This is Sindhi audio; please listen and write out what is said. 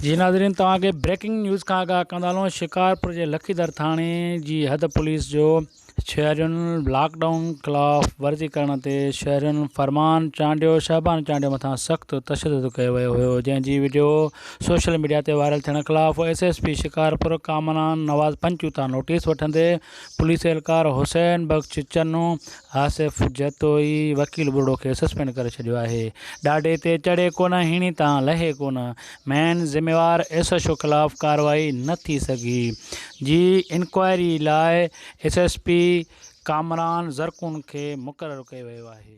جي ناظرين توهان کي بريڪنگ نيوز کان آگاهه ڪندا هلون شڪارپور جي لکيدر ٿاڻي جي حد پوليس جو شهرين لاڪ ڊائون خلاف ورزي ڪرڻ تي شهرين فرمان چانڊيو شهبان چانڊيو مٿان سخت تشدد ڪيو ويو هيو جنهن جي وڊيو سوشل ميڊيا تي وائرل ٿيڻ خلاف S S P Shikarpur Kamran Nawaz Panchota notice وٺندي پوليس اهلڪار حسين بخش چنو آصف جتوئي وڪيل ٻرڙو کي سسپينڊ ڪري ڇڏيو آهي، ڏاڍي تي چڙهي ڪونه هيڻي تان لهي ڪونه، مين ذميوار ايس ايڇ او خلاف ڪارروائي نه ٿي سگهي جي انڪوائري لاء S S P Kamran Zarqoon کي مقرر ڪيو ويو آهي.